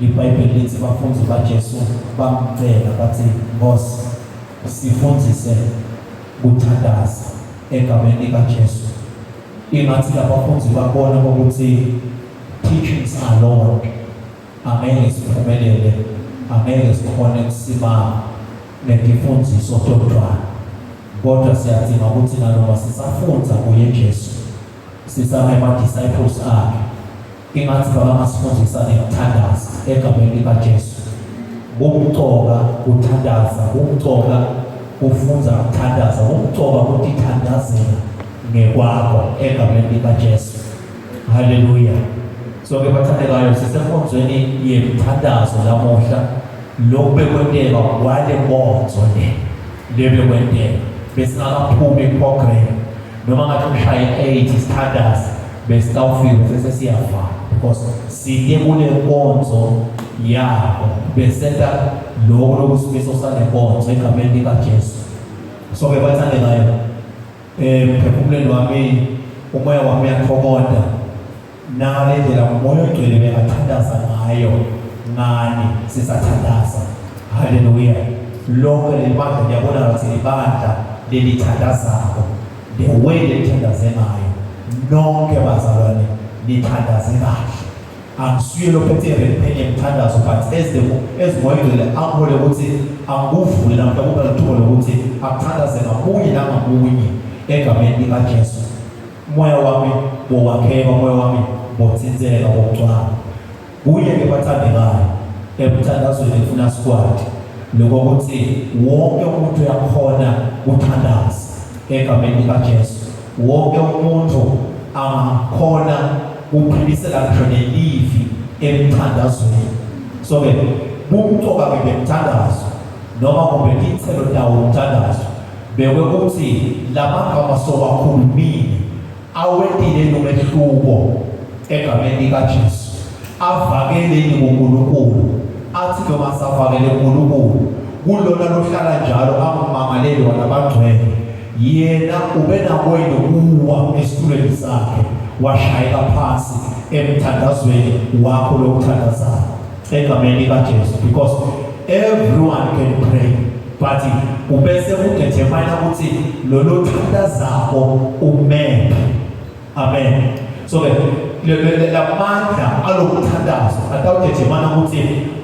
LiBhayibheli lithi bafundi baJesu bamcela bathi, Nkosi, sifundise kuthandaza egameni likaJesu. Ingathi labafundi babona ukuthi teachings alone angeke siphumelele, angeke sikhone kusimama netifundziso todwana, kodwa siyadinga ukuthi nanoma sisafundza kuye Jesu, sisangema-disciples akhe, ingathi babangasifundisa nekuthandaza egameni likaJesu. Kumcoka kuthandaza, kumcoka kufundza kuthandaza, kumcoka kutithandazela ngekwakho egameni likaJesu. Haleluya. So-ke bathandekayo, sisenkonzweni yemthandazo lamuhla. Lokhu bekwenteka kwale nkonzo le lebekwenteka besingakaphumi program, noma ngathi ngishaye 8 sithandaze, besitawufika bese siyavala because sike kule nkonzo yabo besenta lokho lokusimiso sale nkonzo egameni likaJesu. So-ke bathandekayo, emphefumulweni wami umoya wami uyathokoda nangale ndlela umoya ogcwele bengathandaza ngayo ngani sisathandaza. Haleluya. Lonke leli bandla liyabona ukuthi libandla lelithandazako, the way lelithandaze ngayo. Nonke bazalwane nithandaze kahle. Angisuye lophethe ired yemthandazo, but as the as moya ogcwele angihole ukuthi angikuvule namhla kuba nethuba lokuthi akuthandaze ngamunye nangamunye egameni likaJesu. Umoya wami bowakheka, umoya wami bothintseka, bogcwala kuye-ke bathandekayo. Emthandazweni ngifuna sikwati lokho ukuthi wonke umuntu uyakhona kuthandaza egameni likaJesu. Wonke umuntu angakhona kuphilisela ngisho nelivi emthandazweni. So-ke bumcoka-ke bemthandazo noma kumbe titselo tawo umthandazo bekwekuthi lamagama sowakhulumile awentile nomehluko egameni likaJesu, avakeleni kuNkulunkulu. Athi noma savakele kuNkulunkulu, kulona lohlala njalo angumangaleli walabangcwele, yena ubenakwenu kuwa esitulweni sakhe washayeka phansi emthandazweni wakho lokuthandazayo egameni likaJesu, because everyone can pray, but ubese udetermine ukuthi lolo thandazako umephi. Amen. So ke lamandla alokuthandazo atawudejemana ukuthi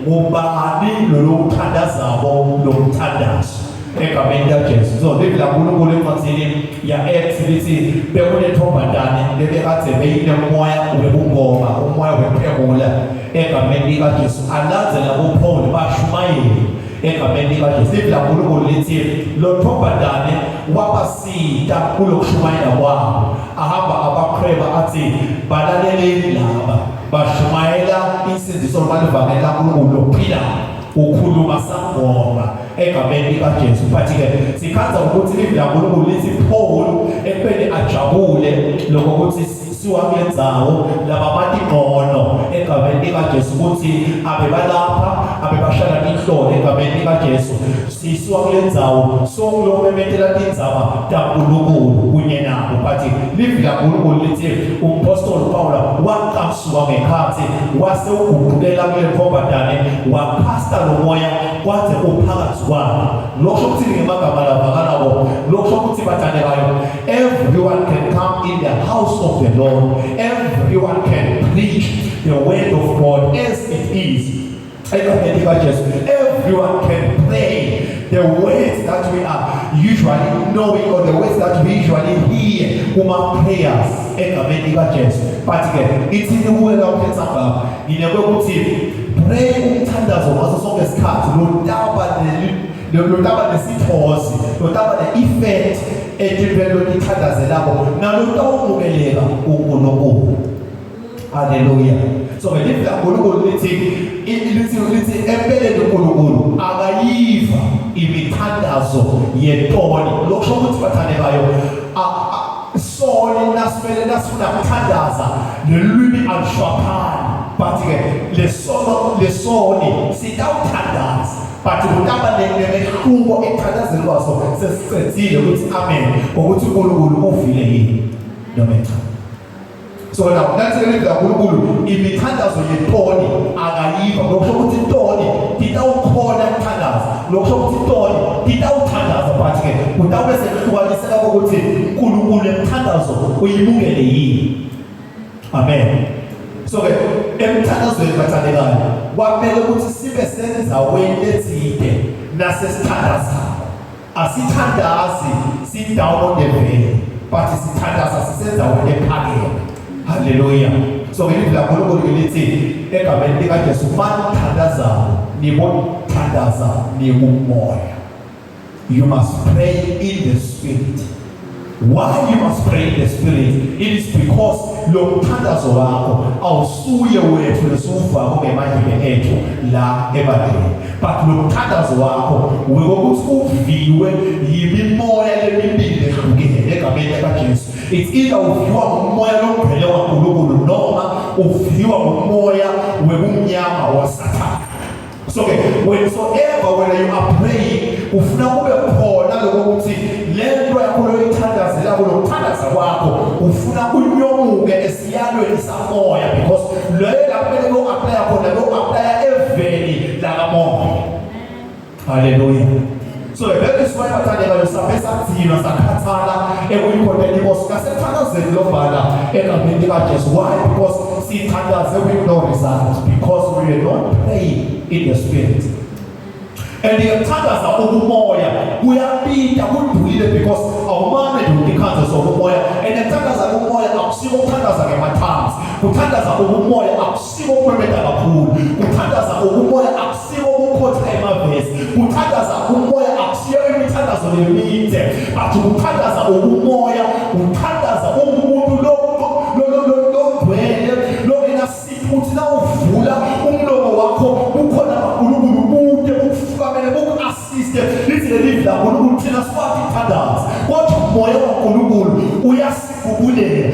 ngubani lolo uthandazako lomthandazo egameni likaJesu. So livi laNkulunkulu encwadini ya-Acts lithi bekunentombazane lebekade beyinomoya webungoma, umoya wephekula egameni likaJesu, alandzela boPaul bashumayeli egameni likaJesu. Livi laNkulunkulu lithi lo ntombazane wabasita kulokushumayela kwabo, ahamba abaqhweba athi balaleleni laba bashumayela insindiso balivangeli laNkulunkulu lophilayo, ukhuluma sangoma egameni likaJesu. But ke sikhanza ukuthi livi laNkulunkulu lithi Paul ekubeni ajabule lokho ukuthi siwakule ndzawo laba bati ngcono egameni likaJesu, ukuthi abebalapha abebashaya inhlolo egameni likaJesu, sisiwa kule ndzawo sokuyomemetela tindzaba taNkulunkulu kunye nabo. But livi laNkulunkulu lithi umpostoli Pawula waqasuka ngekhathi wase uguqukela kule ntombazane, wakhasta lo moya kwaze uphakathi kwakhe. Lokho ukuthi ngemagama lavakalako, lokho ukuthi bathandekayo, everyone can come in the house of the Lord, everyone can preach the word of God as it is egameni likaJesu. Everyone can pray the words that we are usually knowing or the words that we usually hear kuma prayers egameni likaJesu. But ke ithini kuwe la uphetha ngapha? Nginekwe ukuthi pray umthandazo ngaso sonke isikhathi lotaba nesithozi, lotaba ne-effect entweni lotithandazelako nalotawumukeleka uNkulunkulu. Haleluya. So ke livi laNkulunkulu lithi empeleni uNkulunkulu akayiva imithandazo yetoni. Lokho ukuthi bathandekayo, soni nasimele nasifuna ukuthandaza lelulwimi alushwaphani, but ke lesono lesoni sitawuthandaza, but kutaba nemehluko ekuthandazeni kwaso sesicedzile ukuthi amen, ukuthi uNkulunkulu uvile yini noma cha. So now nathi leli kaNkulunkulu imithandazo yetoni akayiva. Lokusho ukuthi itoni titawukhona ukuthandaza, lokusho ukuthi itoni titawuthandaza, but ke kutawube sekuhlukaniseka kokuthi uNkulunkulu emthandazo uyimukele yini. Amen. So ke emthandazweni, bathandekayo, kwamele ukuthi sibe senzaweni ethide nasesithandazayo. Asithandazi si down on the valley, but sithandaza sisendaweni ephakeme. Haleluya. So ke livi laNkulunkulu lithi egameni likaJesu, manithandazayo nibothandaza nikumoya. You must pray in the spirit. Why you must pray in the spirit? It is because lo mthandazo wakho awusuye wethu lesiwuvako ngemadlebe ethu la ebandleni, but lo mthandazo wakho wekokuthi uviwe yimimoya lemibili lehlukene egameni likaJesu. It's either uviwa ngumoya longcwele waNkulunkulu noma uviwa ngumoya webumnyama waSathane. So ke whensoever when you are praying, ufuna kube khona lokuthi lento yakho loyithandazela, kulokuthandaza kwakho ufuna unyomuke esiyalweni samoya, because leyo la kumele ko-applya khona, ko-applya eveni lakamoya. Haleluya. So that is why, bathandekayo, sabe sagcinwa sakhathala ekuyikhonteni inkosi nasemthandazweni lobhala egameni likaJesu. Why? Because sithandaze with no results, because we were not praying in the spirit. And ngiyakuthandaza ukumoya kuyabida, kudulile, because awumane nje utikhanze sokumoya. And ngiyakuthandaza ukumoya akusiko ukuthandaza ngema-tongues. Kuthandaza ukumoya akusiko ukumemeta kakhulu. Kuthandaza ukumoya akusiko ukukhotha emavesi. Kuthandaza umoya akusiyo imithandazo lemide, but kuthandaza ukumoya uthandaza umuntu lo lo lo logcwele longenasithi uthi nawuvula umlomo wakho kukhona uNkulunkulu bude bukufukamele, buku-assiste. Lithi leli laNkulunkulu, thina siwathi thandaza, kodwa umoya waNkulunkulu uyasigubulela.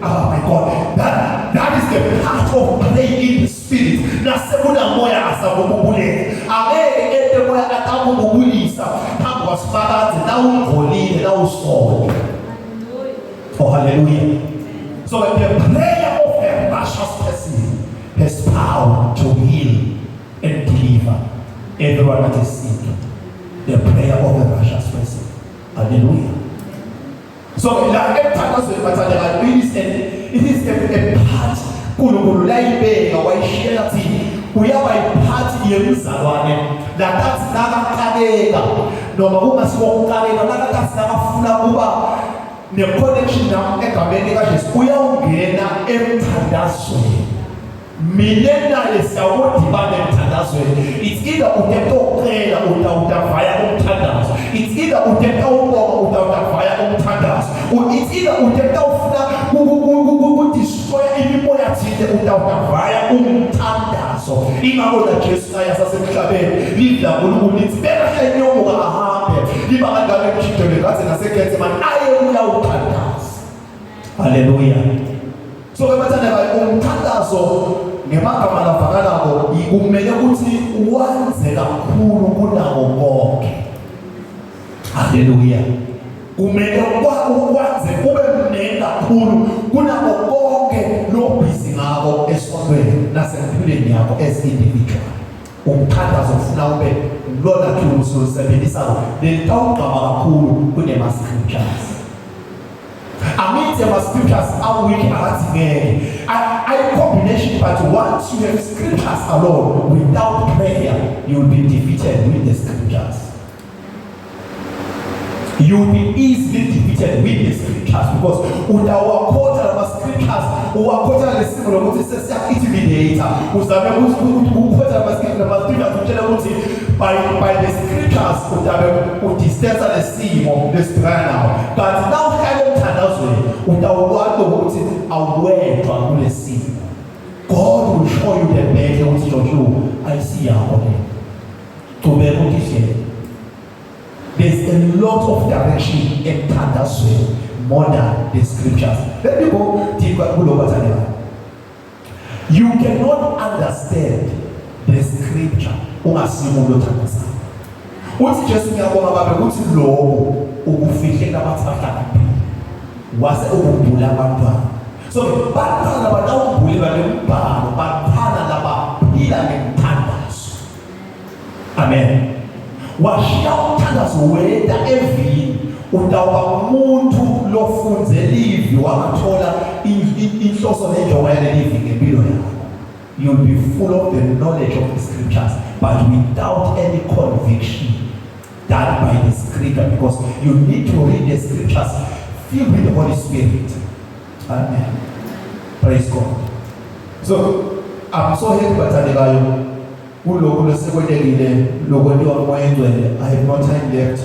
Oh my God, that is the part of praying in the spirit. Nasekunamoya asakububulela, angeke ente moya atakububulisa phambi kwasimakadze nawungcolile, nawusonke. Oh, hallelujah. So the prayer of a righteous person has power to heal and deliver everyone that is sick. The prayer of a righteous person. Hallelujah. So la emthandazweni, bathandekayo, it is a part uNkulunkulu layibeka wayishiyela thina. Uyaba yi-part yemzalwane lakathi nakaqaleka noma kungasikokuqaleka, nakakathi nakafuna kuba ne-connection nami egameni likaJesu, uyawungena emthandazweni. Mina naye siyawudibana emthandazweni. It's either utetokucela, utawutavaya umthandazo. It's either utetawubonga, utawutavaya umthandazo. It's either utetawufuna kudestroya imimoya thile, utawutavaya umthandazo. Ingakho la Jesu naye asasemhlabeni, livi laNkulunkulu lithi bekahla inyomuka ahambe liba kanjalo emjidweni ngaze naseGetsemane aye uyawuthandaza. Haleluya. So ke bathandekayo, umthandazo ngemagama lavakalako kumele ukuthi wanze kakhulu kunako konke. Haleluya. Kumele wanze kube mnene kakhulu kunako konke lobhizi ngako esontweni nasempilweni yakho as individual. Umthandazo ufuna ube lona thulusi olisebenzisako lelitawugqama kakhulu kunema-scriptures. Angithi ama-scriptures a-weak, akadingeki ayi-combination, but once you have scriptures alone without prayer, you will be defeated with the scriptures. You will be easily defeated with the scriptures because utawakhotha lama scriptures, uwakhotha lesimo lokuthi sesiya-intimidate, uzame ukuthi ukhotha lama scriptures, utshele ukuthi by the scriptures utabe udistance lesimo lesibhekana nawo. But now uhlale emthandazweni, utawukwazi ukuthi awuwedwa kulesimo. God will show you the battle ukuthi Joshua, ayisiyakho le, chubeka utidlele. There's a lot of direction emthandazweni more than the scriptures. Let me go deeper kulo, bathandekayo. You cannot understand the scripture ungasiyo umuntu othandazayo. Uthi Jesu, ngiyabonga Baba ukuthi lokho ukufihle labathi bahlakaniphile wase ukubhula abantwana. So bantwana labatawumbulelwa lembhalo bantwana labaphila ngemthandazo. Amen. Washiya umthandazo weta evini utawuba umuntu lofunze livi wangathola inhloso nenjongo yalelivi ngempilo yakho. You'll be full of the knowledge of the scriptures but without any conviction done by the scripture because you need to read the scriptures filled with the Holy Spirit. Amen. Praise God. So I'm so happy bathandekayo kulokhu lesekwentekile lokwentiwa ngumoya engcwele. I have no time left.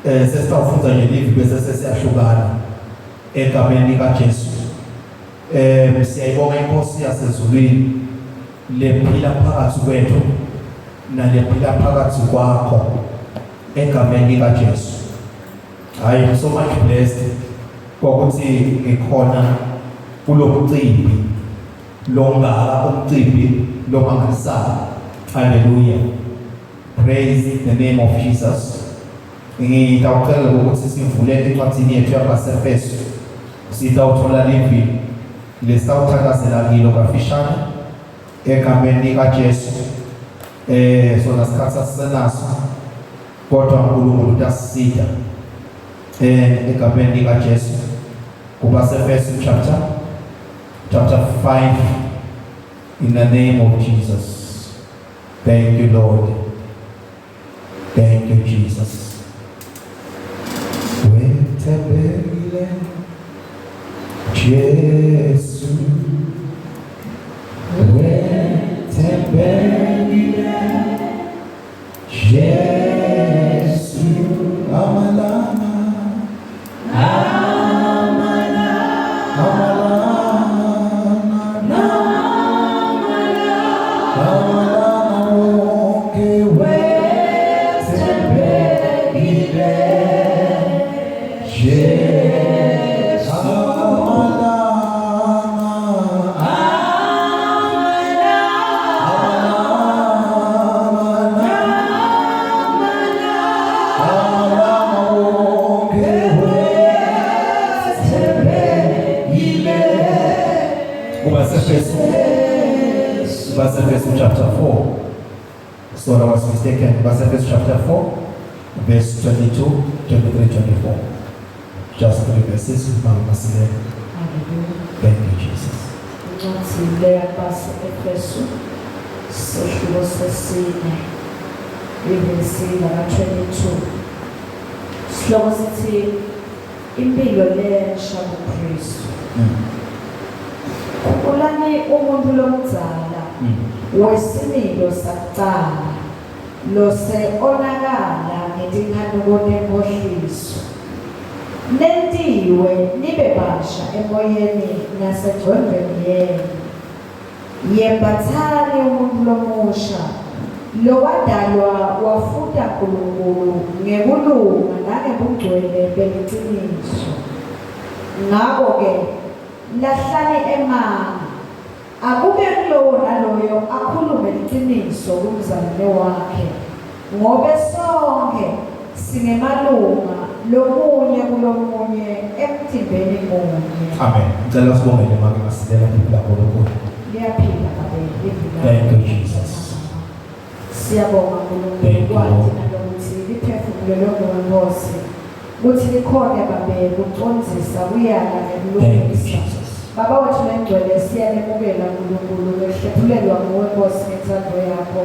Eh sesitawufundza nje livi bese sesiyahlukana egameni likaJesu. Eh siyayibonga inkosi yasezulwini lephila phakathi kwethu nalephila phakathi kwakho egameni likaJesu. I am so much blessed kwakuthi ngikhona kulomcimbi longaka umcimbi lomangalisayo. Hallelujah. Praise the name of Jesus. Ngitawucela ukuthi sivule encwadini yethu yabaseFesu. Sitawuthola livi lesitawuthakazela kilo kafishane egameni likaJesu. Eh sona sikhathi asisenaso kodwa uNkulunkulu utasisida eh egameni likaJesu. KubaseFesu chapter 5 in the name of Jesus. Thank you Lord. Thank you Jesus. Wethembekile Jesu. Wethembekile Jesu. Amalanga amalanga amalanga wonke wethembekile Jesu. Amalanga amalanga amalanga wonke wethembekile. KubaseFesu, KubaseFesu chapter 4. So I was mistaken. KubaseFesu chapter 4 verse 22, 23, 24. Just three verses. Mama Masile. Hallelujah. Thank you Jesus. Incwadi leyabase Efesu sehluko sesine ivesi laka-22 sihloko sithi impilo lensha kuKristu. Khumbulani umuntu lomdzala wesimilo sakucala lose onakala ngetinkhanuko tenkohliso. Nentiwe nibe basha emoyeni nasengcondvweni yenu. Yembathani umuntu lomusha lowadalwa wafuta uNkulunkulu ngekulunga nangebugcwele beliciniso. Ngakho-ke lahlani emanga, akube kulowo naloyo akhulume liciniso kumzalwane wakhe, ngobe sonke singemalunga lomunye kulomunye emtimbeni munye. Amen. Ngicela sibongele make Masilela livi laNkulunkulu. Liyaphila babe livi lakho. Thank you Jesus. Siyabonga uNkulunkulu Thank you, kwathi Lord. nalokuthi liphefumulelwe nguwe Nkosi kuthi likhone babe kucondzisa kuyala Thank you nekulungisa. Jesus. Baba wethu lengcwele siyalemukela uNkulunkulu ngehlephulelwa nguwe Nkosi ngentsandvo yakho.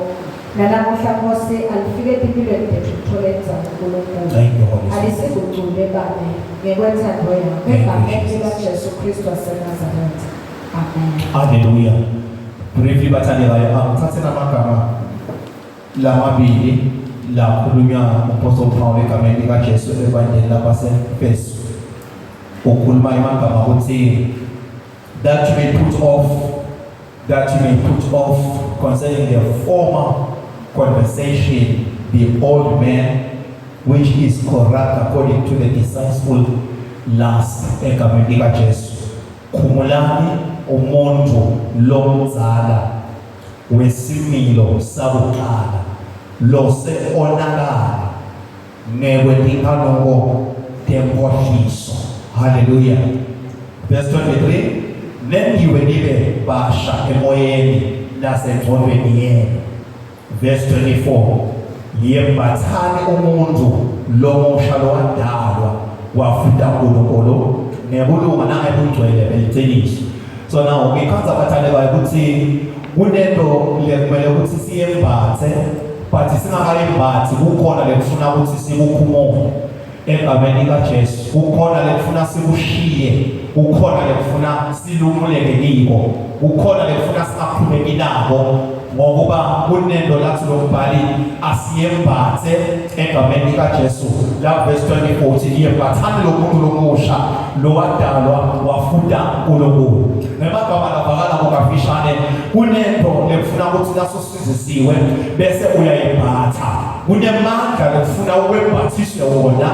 Nanamuhla Nkosi alifike etimpilweni tethu kuthola indzawo uNkulunkulu. Thank you Holy Spirit. Alisigucule babe ngekwentando yakho Thank you, egameni Jesus. likaJesu Kristu waseNazaretha. Amen. Hallelujah. Briefly bathandekayo angithathe namagama lamabili lakhulunywa uMpostoli Paul egameni likaJesu ebandleni labaseFesu. Ukhuluma amagama ukuthi that you may put off, that you may put off concerning the former conversation the old man which is corrupt according to the deceitful lust egameni likaJesu. Khumulani umuntu lomdzala wesimilo sakuqala lose onakala ngekwetinkanuko tenkohliso. Hallelujah. Verse 23. Nendiwe nibe basha emoyeni nasengqondweni yenu. Verse 24, yembathani umuntu lomusha lowadalwa wafunda uNkulunkulu ngekulunga nangebungcwele beliciniso. So now ngikhanza abathandekayo ukuthi kunento lekumele ukuthi siyembathe, but singakayembathi kukhona lekufuna ukuthi sikukhumule egameni likaJesu. Kukhona lekufuna sikushiye, kukhona lekufuna silumuleke kiko, kukhona lekufuna singaqhubeki nako, ngokuba kunento lathi lombhali asiyembathe egameni likaJesu. La verse 24 uthi yembathani lo muntu lomusha lowadalwa wafunda uNkulunkulu. Ngemagama lavakala kukafishane, kunento lekufuna ukuthi naso sizisiwe bese uyayembatha. Kunemandla lekufuna ukwembathiswe wona,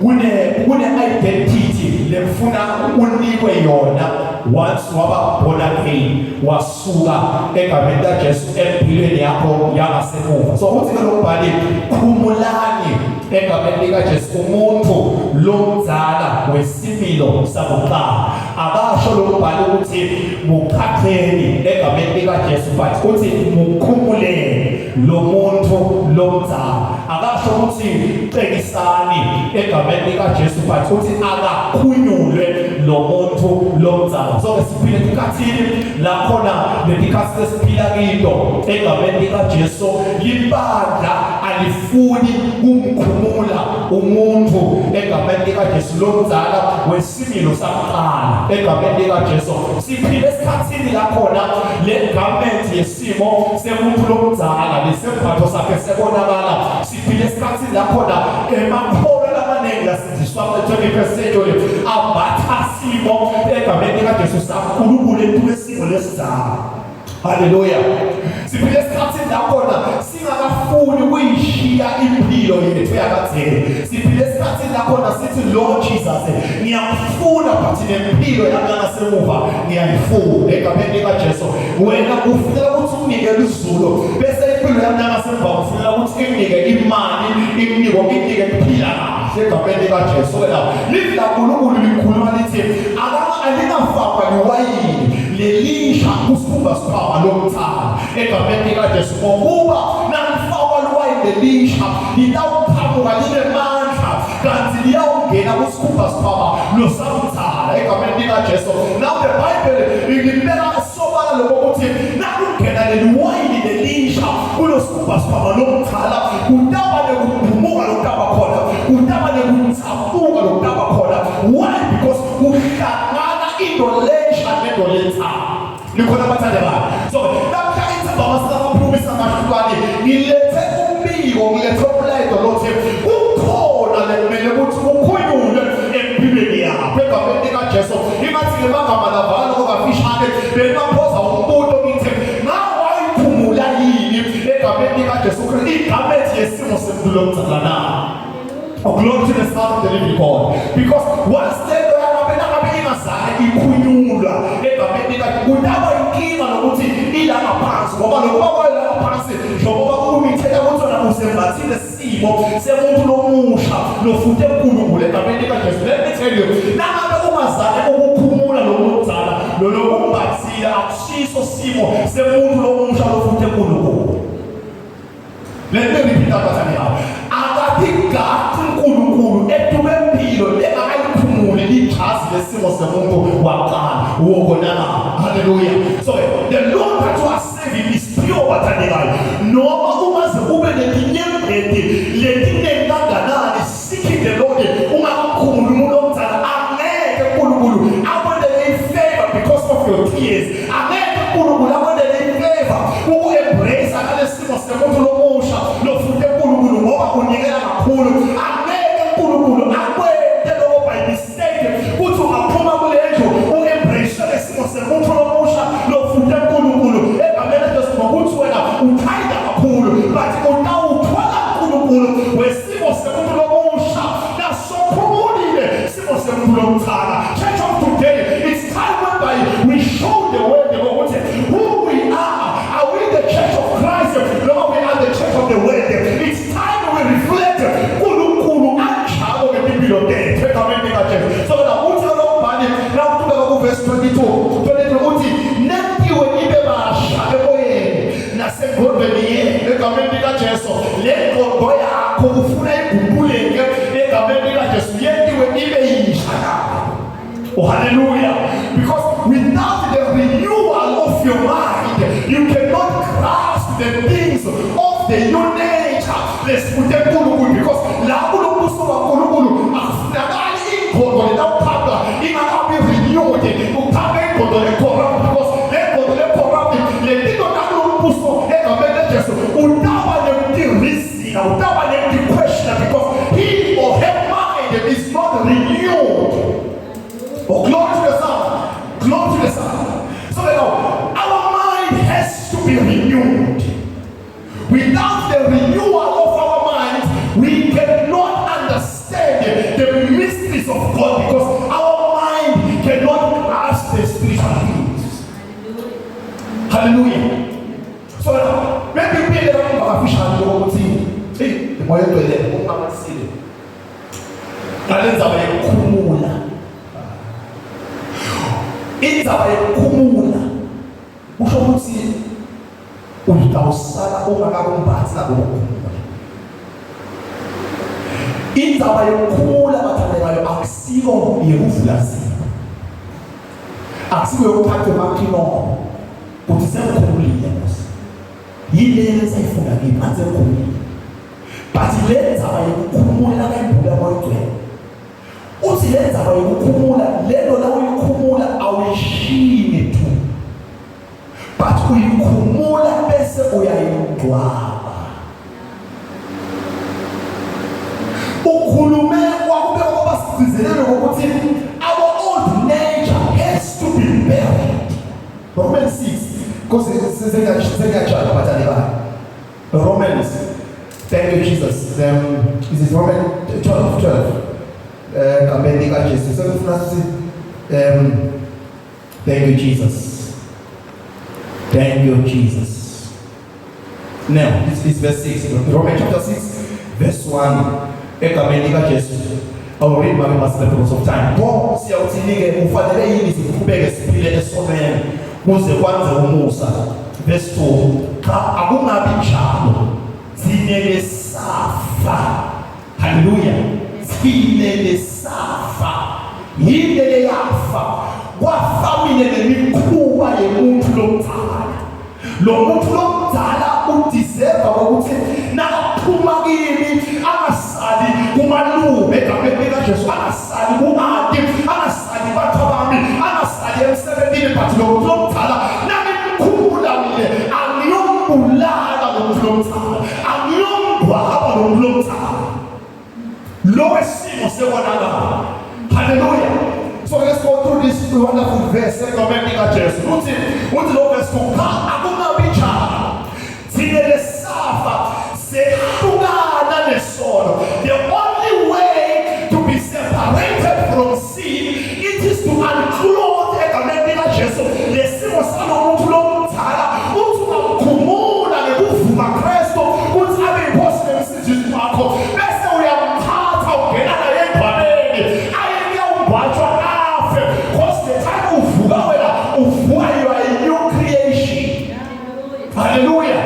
kune identity lekufuna unikwe yona once waba born again, wasuka egameni likaJesu empilweni yakho yangasemuva. So uthi ke lombhali, khumulani egameni likaJesu umuntu lomdzala wesimilo sakuqala. Akasho lombhali ukuthi muqhaqheni egameni likaJesu, but uthi mukhumuleni lo muntu lomdzala. Akasho ukuthi cekisani egameni likaJesu, but uthi akakhunyulwe lo muntu lomdzala. So siphile esikhathini la khona letikhathi sesiphila kito egameni likaJesu, libandla alifuni kumkhumula umuntu egameni likaJesu lomdzala wesimilo sakuqala egameni likaJesu. Siphile esikhathini la khona le garment yesimo semuntu lomdzala lesembatho sakhe sebonakala. Siphile esikhathini la khona emakholwa lamaningi lasindiswa kule 21st century ambatha simo egameni likaJesu saNkulunkulu etuke isimo lesidzala. Haleluya. Siphile esikhathini la khona singakafuni ukuyishiya impilo yethu yakadzeni. Siphile esikhathini la khona sithi, Lord Jesus, ngiyakufuna, but nempilo yami yangasemuva ngiyayifuna egameni likaJesu. Wena kufuneka ukuthi unginike izulu, bese impilo yami yangasemuva kufuneka ukuthi inginike imali, inginike kuphila kahle egameni likaJesu. Wena livi laNkulunkulu likhuluma lithi alingafakwa liwayini lelisha kusikhumba sikhwama lomthana egameni likaJesu, ngokuba nalifakwa liwayini lelisha litawuqhamuka linemandla, kanti liyawungena kusikhumba sikhwama losamthana egameni likaJesu. Now the Bible ilibeka sobala lokho ukuthi nakungena leli wayini lelisha kulo sikhumba sikhwama lomthala, kutaba nekudumuka lokutaba khona, kutaba nekuthabuka lokutaba khona. Why? Because kuhlangana into lensha nento lenzala. Nikhona abathandekayo? So namhla ithemba masingamaphumisa amahlukane, ngilethe umbiko, ngilethe umlayezo lothi kukhona lekumele ukuthi kukhunyulwe empilweni yakho egameni likaJesu. Ingathi ngemagama lavakala kokafishane bengaphoza umbuto ngithi, ngawayiphumula yini egameni likaJesu Kristu igarment yesimo semuntu lomdzala na? Oh, glory to the Son of the living God. Because once lento yangabe nangabe ingazange ikhunyulwa egameni lika, kutaba inkinga nokuthi ila ngaphansi, ngoba lokuba kwayo la ngaphansi njengoba kumithela ukuthi wena usembathile simo semuntu lomusha lofute uNkulunkulu egameni likaJesu. Let me tell you, nangabe ungazange ukukhumula lo muntu omdzala lo lokumbathile, akusiso simo semuntu lomusha lofute uNkulunkulu. Let me repeat that pattern now. Akathi uNkulunkulu etuke impilo lengakayiphumuli ijazi lesimo semuntu waqala wokonakala. Hallelujah. So the Lord that you are serving is pure, bathandekayo. Noma ungaze ube netinyembeti letiningi kanganani seeking the Lord, ungakamkhumuli umuntu omdala, angeke uNkulunkulu akwenzele ifavor because of your tears. Angeke uNkulunkulu akwenzele ifavor uku-embrace nalesimo semuntu lomusha lofute uNkulunkulu ngoba unikela kakhulu. Angeke uNkulunkulu akwente lokho by mistake kuthi ungaphuma kule ndlu u-embrace lesimo semuntu lomusha lofute uNkulunkulu egameni leJesu ngokuthi wena uthanda kakhulu, but utawuthola uNkulunkulu wesimo semuntu lomusha nasokhumulile simo semuntu lomdzala. Church of today, it's time whereby we show the world ukuthi who we are. Are we the church of Christ? Egameni likaJesu, le ngqondo yakho ufuna iguquleke egameni likaJesu, yentiwe ibe yisha nayo. Oh, hallelujah. Because without the renewal of your mind, you cannot grasp the things of the new nature lesifute uNkulunkulu, because la kulombuso kaNkulunkulu akufunakali ingqondo letawuphamba ingakabi renewed, uphamba ingqondo le-corrupt, because le ngqondo le-corrupt letinto takulombuso egameni leJesu utawuba nekutirhisina, utawuba nekuti-questiona, because he or her mind is not renewed. Oh, glory to the Son. Glory to the Son. So now, our mind has to be renewed. Without the renewal of our minds, we cannot understand the mysteries of God, because our mind cannot grasp the spiritual things. Hallelujah. So now, maybe ubuyele kafishane lokuthi hey, umoya ogcwele ungamasile ngale ndzaba yekukhumula. Indzaba yekukhumula kusho ukuthi utawusala ungakakumbathi labo kukhumula. Indzaba yokukhumula, bathandekayo, akusiko yekuvula zipho, akusiko yokuphatha emakhinomo kuthi sengikhumulile Nkosi, yini le esayifunda kimi, athi sengikhumulile. But le ndzaba yokukhumula kayibhula moya ogcwele uthi le ndzaba yokukhumula lelo la uyikhumula awuyishiyi tu, but uyikhumula bese uyayingcwaba. Ukhulume kwakube kwaba sigcizelelo ngokuthi our old nature has to be buried. Romans 6, because sengiyajala batali bami. Romans, thank you Jesus. This is Romans 12 12. Gameni likaJesu sekufuna sithi thank you Jesus, thank you Jesus. Now this is verse 6, Romans chapter 6 verse 1, egameni likaJesu. I will read my master because of time. Pho siyawuthini-ke? Kufanele yini siqhubeke siphile esonweni kuze kwanze umusa? Verse 2: Cha, akungabi njalo. Thine lesafa, haleluya, thine lesafa, yini leyafa? Kwafa mina nemikhuba yemuntu lomdala. Lo muntu lomdala udeserve ukuthi nakaphuma kimi angasali kumalume egameni likaJesu, angasali ku-anti, angasali bathabami, angasali emsebenzini, but lo muntu lomdala nangimkhumula mina angiyombulala lo muntu lomdala, angiyomgwaba lo muntu lomdala lo wesimo sekonakala. Haleluya. So let's go through this wonderful verse egameni likaJesu. Uthi lo verse 2: Cha, akungabi njalo. Thine lesafa sehlukana nesono. The only way to be separated from sin, it is to unclothe egameni likaJesu lesimo salomuntu lomdala. Uthi ungamkhumula ngekuvuma Kristu ukuthi abe yinkosi nemsindisi wakho, bese uyamthatha ungena naye engcwabeni, aye kuyawungcwatshwa afe, because the time uvuka wena, uvuka you are a new creation. Haleluya.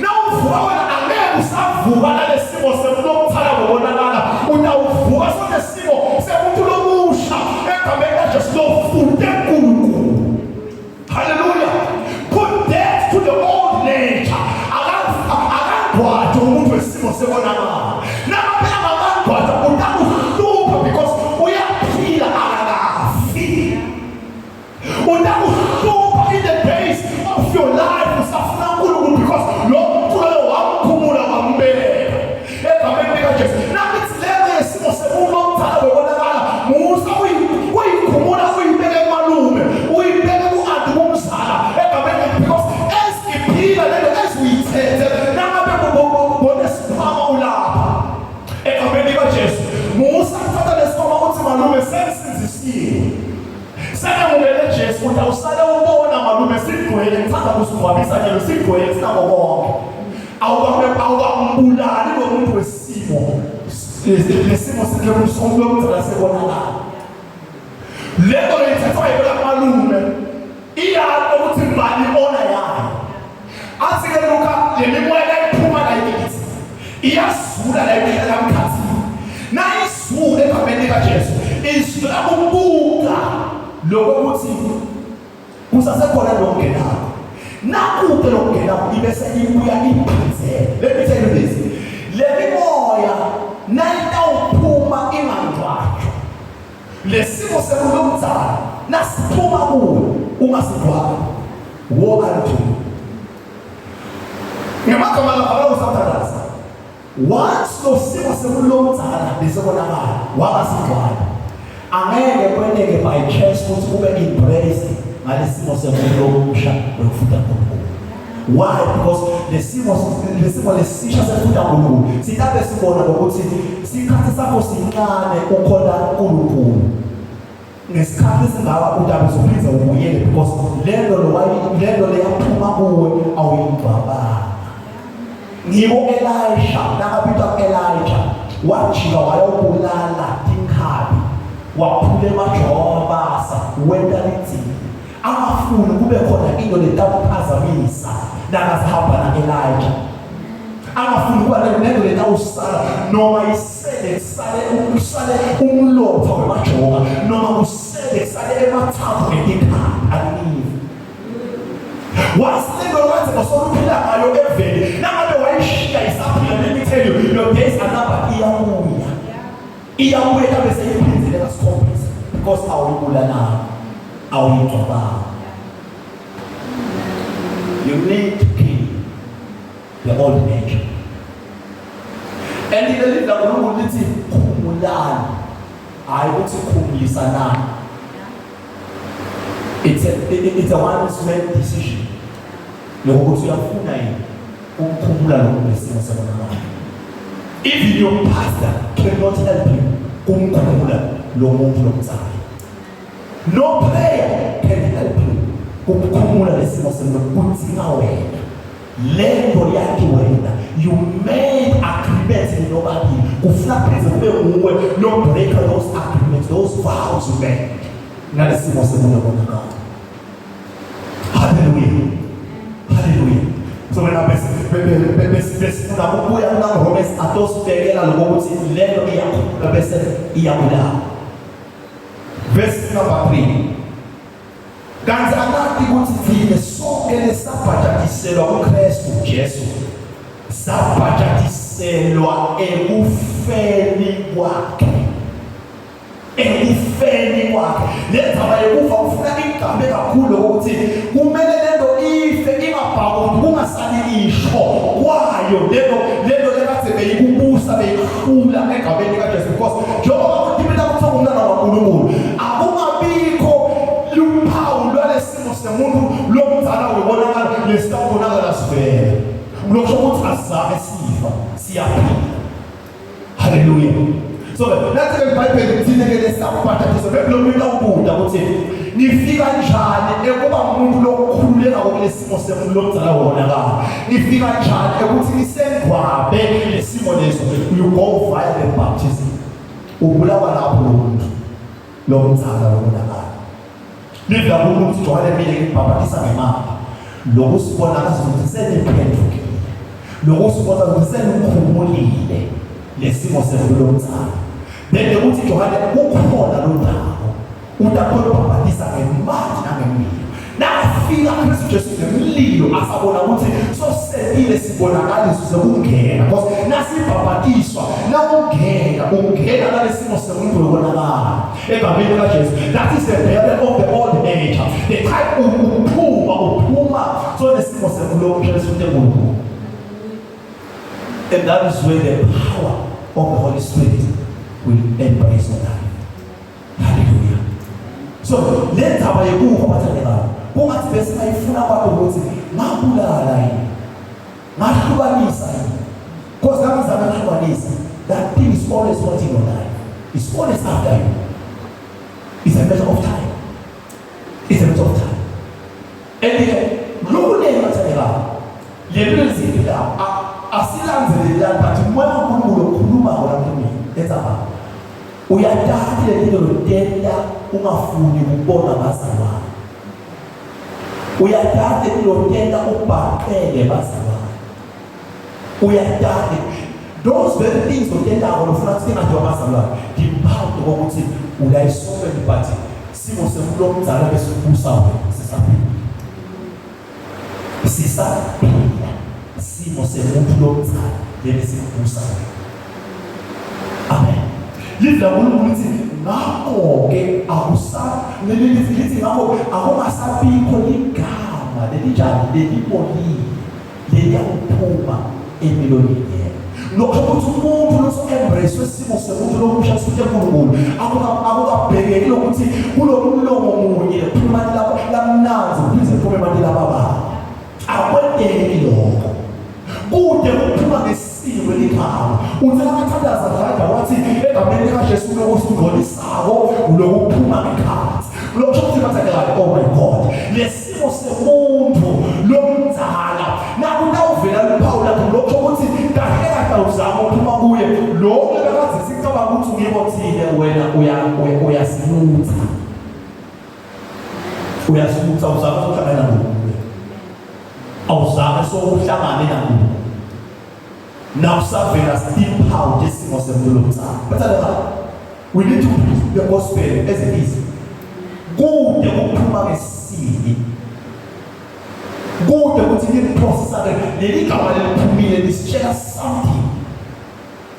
Nawuvuka wena angeke usavuka nalesimo semuntu omdala ngobonakala, utawuvuka sonesimo semuntu lomusha egameni kaJesu lofute uNkulunkulu. Haleluya. Put death to the old nature. Akangcwatshwa umuntu wesimo sekonakala. Nangabe angakangcwatshwa utakuhlupha because uyaphila, akakafi. Utakuhlupha in the days of your life usafuna uNkulunkulu, because lo muntu loyo wamkhumula wambeka egameni likaJesu. Nakithi leyo yesimo semuntu omdala webonakala, musa uyikhumula uyibeke kumalume, uyibeke ku-anti, kumzala egameni, because as iphila lento as uyithethe nangabe bonesikhwama ulapha egameni likaJesu, musa kuthatha lesikhwama uthi malume sengisindisiwe, sengemukele Jesu. Uthi awusale ubona malume sigcwele, ngithanda kusigcwabisa njalo, sigcwele sinako konke. Awukambulali lo muntu wesimo, lesimo lomdala sebonakala. Lento leyithathwa yibeka malume iyalo ukuthi ngibani ona yayo. Athi-ke Luka le mimoya iphuma Iyazula la imihla mkhathini. Nayizula egameni likaJesu, izula kubuka lokho ukuthi kusasekhona lokungenako. Nakude lokungenako ibese ibuya iphindzele. Let me tell you this. Le mimoya nayitawuphuma ingangcwatshwa. Lesimo sekulomdzala nasiphuma kuwe ungasigcwabi. Woe unto you. Ngemagama lavala usathandaza. Once lo simo sekulomdzala lesebonakala wangasigcwabi. Angeke kwenteke by chance ukuthi ube embrace ngalesimo semuntu omusha wekufuta uNkulunkulu. Why? Because lesimo lesisha sefuta uNkulunkulu sitabe sibona ngokuthi sikhathi sakho sincane ukhona uNkulunkulu. Ngesikhathi esingaka utabe usuphinde ubuyele because lento lento leyaphuma kuwe awuyigcwabanga. Ngibo Elisha nakabitwa Elijah wajika wayobulala tinkhabi waphula emajoba basa wenta lidzili angafuni kube khona into letakuphazamisa nakasihamba na-Elijah angafuni kuba nento letawusala noma isele kusale usale umlotha wemajoka noma usele kusale emathambo ngetinkhabi akunive. Once lento kade osokuphila ngayo evele nangabe wayishiya isaphila, let me tell you, your days are numbered. Iyabuya, iyabuya bese iphindele kasikhombisa because awuyibulalanga, awuyigcwabanga. You need to kill the old nature. And leli laNkulunkulu lithi khumulani, hayi ukuthi khumulisanani. It's a one man decision. Lokho ukuthi uyafuna yini ukukhumula lokho nesimo sabonakala. Even your pastor cannot help you kumkhumula lo muntu lomdzala. No prayer can help you ukukhumula lesimo semlo, kudzinga wena. Lento yakhe wena, you made agreements nobabili, kufuna pheze kube nguwe no breaker those agreements, those vows you made nalesimo semuntu bonakala. Haleluya, haleluya. So wena bese besifuna ukubuya kuna Romans atosibekela lokho ukuthi lento iyakhula bese iyabulala. Verse number 3. Kanti anati ukuthi thina sonke lesabhajadiselwa kuKristu Jesu sabhajadiselwa ekufeni kwakhe, ekufeni kwakhe. Le ndaba yokufa kufuna igqame kakhulu ukuthi kumele lento ife ingabhakudi, kungasali isho kwayo lento lekade beyikubusa beyihlula egameni likaJesu, because njengoba kuthi mina kuthiwa umntwana waNkulunkulu akungabikho luphawu lwalesimo semuntu lomdzala webonakala lesitawubonakala sivele. Lokho ukuthi asizame sifa, siyaphila. Haleluya. So nathi ke iBhayibheli thina ke lesakubhajadiswa bekulomuntu awubuda ukuthi nifika njani ekuba umuntu lokukhululeka kulesimo semuntu lomdzala wonakala, nifika njani ekuthi nisengcwabe lesimo leso? You go via the baptism. Ubulawa lapho lo muntu lomdzala wonakala. Live lakulo ukuthi Johane mina ngibhabhatisa ngemanti, lokhu sibonakala ukuthi seniphendukile, lokhu sibona ukuthi senikhumulile lesimo semuntu lomdzala. Then ukuthi Johane kukhona lo ndawo utakhona ubhabhatisa ngemanti nangemlilo. Nakafika Kristu Jesu ngemlilo asabona ukuthi sosetile sibonakaliso sekungena, because nasibhabhatiswa nakungena ungena nalesimo semuntu lokonakala egameni likaJesu. That is the burial of the old nature, the type uphuma uphuma so nesimo semuntu lomusha lesifute uNkulunkulu. And that is where the power of the Holy Spirit will embrace your life. Hallelujah. So le ndaba yekufa bathandekayo kungathi bese bayifuna kwakho ukuthi ngabulala yini, ngahlukanisa yini, because ngangizama ukuhlukanisa. That thing is always wanting your life, it's always after you. It's a matter of time, it's a matter of time. And ke lokunengi bathandekayo le mpilo esiyiphilayo asilandzelelani, but umoya kaNkulunkulu okhulumako lapha kimi enzaba uyathatha le nto lotenta ungafuni ukubona bazalwane, uyathatha lotenta ubhaqele bazalwane, uyathatha. Those very things otentako lofuna ukuthi tingathi wabazalwane timphawu tokokuthi ulayisontweni but simo semuntu omdala besibusa wena sisaphila. Sisaphila simo semuntu lomdala lebesibusa wena. Amen. Livi laNkulunkulu lithi ngakho-ke akusa lithi ngakho akungasabikho ligama lelijani lelibolile leliyakuphuma emilonyeni yenu. Lokho ukuthi umuntu loso-embrace wesimo semuntu lomusha sifike uNkulunkulu akukabhekeki lokuthi kulo mlomo munye kuphuma lamnanzi kuphinde kuphume emanti lababayo. Akwenteki lokho. Kude kuphuma ngesiko eligama. Uthi akathandaza dlada wathi egameni likaJesu lokusingcolisako lokuphuma ngekhathi. Lokho ukuthi bathandekayo oh my God. Lesimo semuntu lomdzala nakutawuvela luphawu lakho lokho ukuthi kahle kahle awuzama uphuma kuye lokho bekade sicabanga ukuthi ungiko thine wena uyasinutha. Uyasibutha uzama ukuhlangana naNkulunkulu. Awuzame sokuhlangane naNkulunkulu. Nakusavela siphawu nje isimo semuntu lomdzala. Bathandekayo, we need to preach the gospel as it is. Kude ukuphuma ngesini. Kude ukuthi liprocessa leli gama leliphumile lisitshela something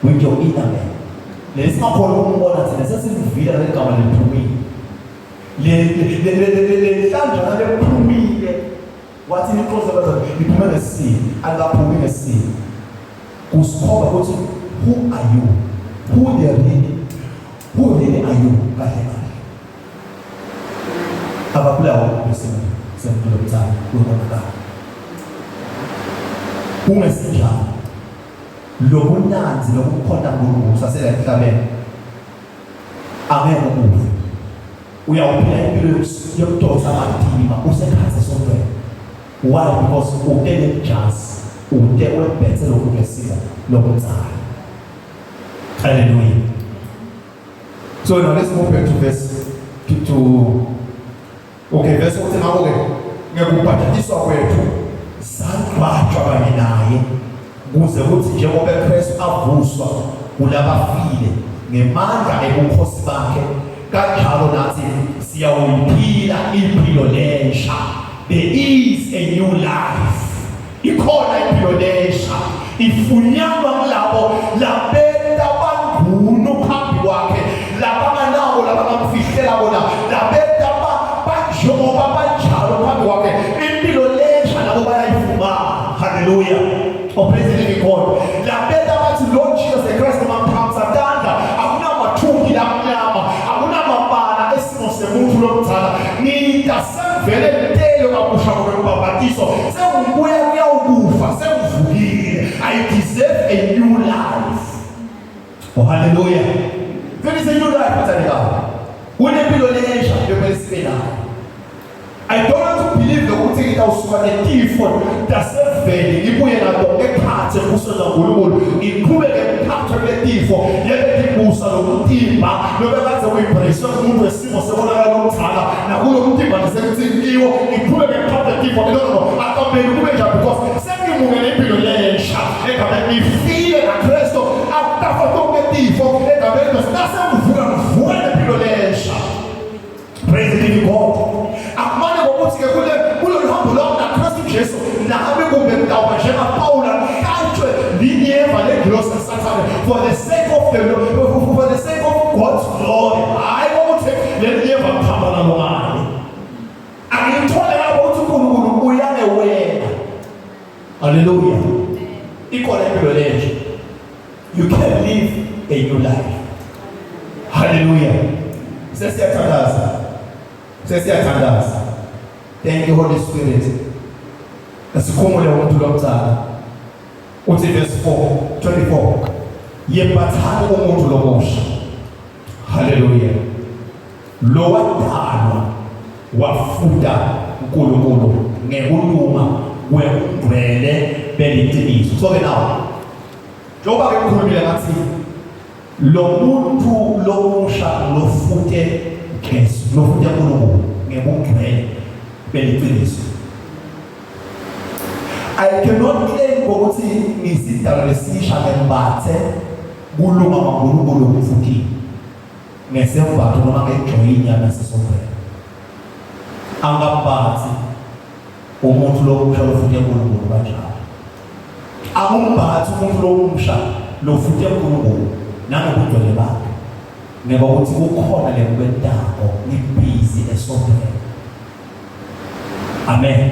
with your inner man. Leli singakhona ukumbona thina sesilivile leli gama leliphumile. Le hlanjana lephumile wathi niqoze bazalwane liphume ngesini alikaphumi ngesini kusikhomba ukuthi who are you who they really who really are you kahle kahle ababulawa besimo sempilo mthana kuyobonakala kungesinjalo lobunanzi lokukhona uNkulunkulu sasela emhlabeni angeke ufe uyawuphila impilo yokudonsa amadima usekhathi esontweni why because ute nejazi ute webhethe lokhu ngesimo lokudzala haleluya so now let's move back to verse to okay verse uthi ngakho-ke ngekubhajadiswa kwethu sangcwatshwa kanye naye kuze kuthi njengoba uKristu avuswa kulabafile ngemandla ebukhosi bakhe kanjalo nathi siyawuyiphila impilo lensha there is a new life ikhona impilo lensha ifunyanwa kulabo labenta bangunu phambi kwakhe labanganako labangamfihlela bona labenta banjengoba banjalo phambi kwakhe impilo lensha nabo bayayifumana haleluya oh praise the living God labenta bathi Lord Jesus the Christ bamphakhamisa tandla akunamathuki lamnyama akunamabala esimo semuntu lomdala ngitasemvele ntelo kabusha ngokubhabhatiswa sengibuya kuyawukufa sengivukile i deserve a new life oh hallelujah there is a new life bathandekayo kunempilo lensha yokumele sibe nayo I don't want to believe ukuthi ngitawusuka netifo tasevele ngibuye nato ekhathe embusweni kaNkulunkulu ngiqhubeke ngiphathwe kuletifo yebe ngibusa lokutimba lobekade kuyibhreswe umuntu wesimo sebonakala lomdala nakulo mtimba ngisekuthi ngiwo ngiqhubeke ngiphathe tifo no no no akamele kube njalo because sengimukele impilo lensha egameni ngifile naKristu akutafa tonke tifo egameni nasengivuka ngivuka nempilo lensha Praise the living God. Akumane ngokuthi ke kule kulolu hambo lwami naKristu Jesu nami kumbe ngitawuba njengaPawula ngihlatshwe linyeva lengilosi kaSathane for the sake of the for the sake of God's glory. Hayi ukuthi leli nyeva ngihamba nalo ngale. Angiyithole lapho ukuthi uNkulunkulu uyale wena. Hallelujah. Ikhona impilo lenje. You can live a new life. Hallelujah. Sesiyathandaza. Sesiyathandaza. Thank you Holy Spirit. Asikhumule umuntu lomdzala. Uthi verse 4, 24. Yembathani umuntu lomusha. Hallelujah. Lo wadalwa wafuta uNkulunkulu ngekulunga kwengcwele beliciniso. So ke now njengoba ke ngikhulumile ngathi lo muntu lomusha lofute Jesu lofute uNkulunkulu ngebugcwele beliciniso. I cannot claim ukuthi ngisidalwa lesisha ngembathe kulunga kwaNkulunkulu kufuthi ngesembatho noma ngejoyinya nasesontweni. Angambathi umuntu lomusha lofuthi eNkulunkulu kanjalo. Angumbathi umuntu lomusha lofuthi eNkulunkulu nangobugcwele bakhe. Ngoba ukuthi kukhona lekukwentako ngibhizi esontweni. Amen.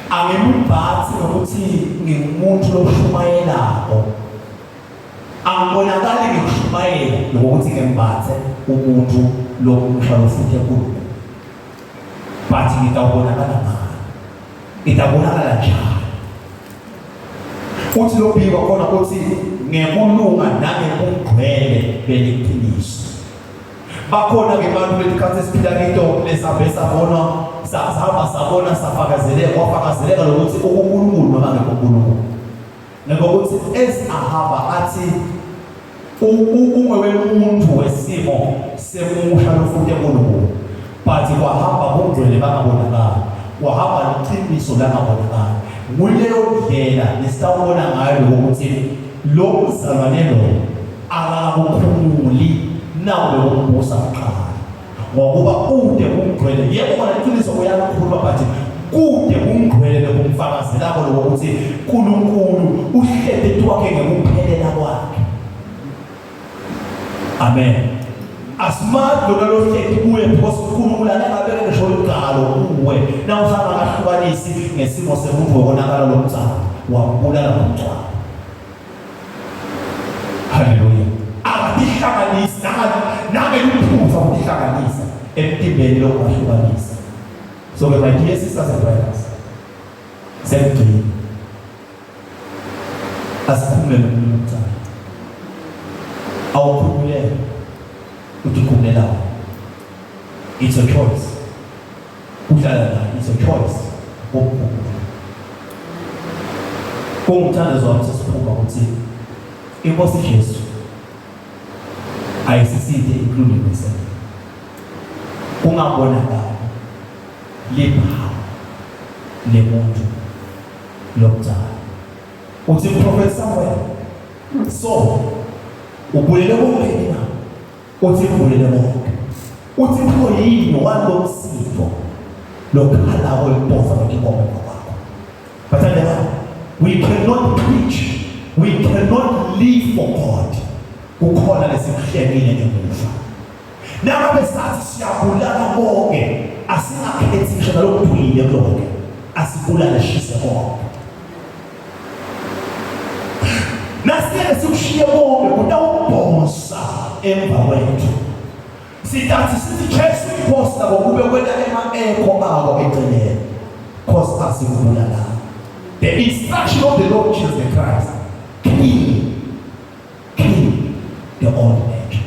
Angimubhathi nokuthi ngingumuntu loshumayelako. Angibonakali ngikushumayela nokuthi ngembathe umuntu lomusha lofuthi enkulumo. But ngitawubonakala ngani? Ngitawubonakala njani? Uthi lo bhikwa khona uthi ngekulunga nangebugcwele beliqiniso. Bakhona ke abantu letikhathi esiphila kito lesave sabona sahamba sabona safakazeleka kwafakazeleka lokuthi ukuNkulunkulu noma ngekho uNkulunkulu. Ngokuthi as ahamba athi ungewemuntu wesimo semusha lofuthi eNkulunkulu but kwahamba kungcwele bangabonakali kwahamba liqiniso langabonakali nguleyo ndlela nesitawubona ngayo lokuthi lo mzalwane lo akakakukhumuli nawe umbusa kuqala ngokuba kude kumgcwele yebo kona iqiniso uyakhuluma but kude kumgcwele lokumfakazelako lokuthi uNkulunkulu uhlede twakhe ngekuphelela kwakhe. Amen. Asimazi lona lohleti kuye because uNkulunkulu angeke abeke ngisho ligalo kuwe nawusangakahlukanisi ngesimo semuntu wokonakala lomzali wabulala ngomgcwabo. Haleluya. Akatihlanganisi nangeluphutha ukutihlanganisa emtimbeni lokungahlukanisa. So ke my dear sisters and brothers, sengigcina. Asikhumulele umuntu omncane. Awukhumulele. Uthi khumulela. It's a choice. Uhlala naye, it's a choice. Ukukhumula. Kungumthandazo wami sesiphuma ukuthi iNkosi Jesu ayisiside including myself. Kungabonakali liphawu lemuntu lokuqala. Uthi Prophet Samuel, so ubulele konke na? Uthi ubulele konke. Uthi pho yini walomsindvo lokhalako liposa ngetinkomo kwakho. Bathandeka, we cannot preach, we cannot live for God. Kukhona lesikuhlelile ngemuva. Nangabe sathi siyabulala konke, asingakhethi ngisho nalokudulile kulokho. Asibulale shise konke. Nasike sikushiye konke kutawubhonsa emva kwethu. Sitathi sithi Jesu inkosi nabo kube kwenta ema-ekho ako eceleni. Cause asikubulala. The instruction of the Lord Jesus the Christ. Kill. Kill the old nature.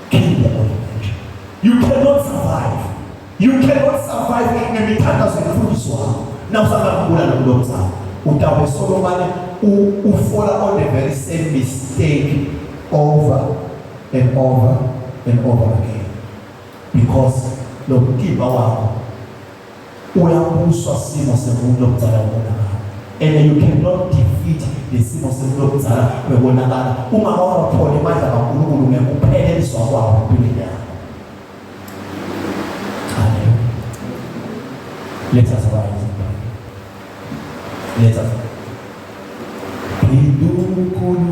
Kill the old nature. You cannot survive. You cannot survive ngemithandazo efundiswayo. Nawusangakubulala kulo mzamo. Utawube solomane ufola on the very same mistake over and over and over again. Because lo mtimba wakho uyabuswa simo semuntu omdala wobonakala and you cannot defeat lesimo semuntu omdala webonakala ungakawatholi amandla kaNkulunkulu ngekupheleliswa kwawo empilweni yakho. Hallelujah. Let us rise and pray. Let us. Phindukhulu.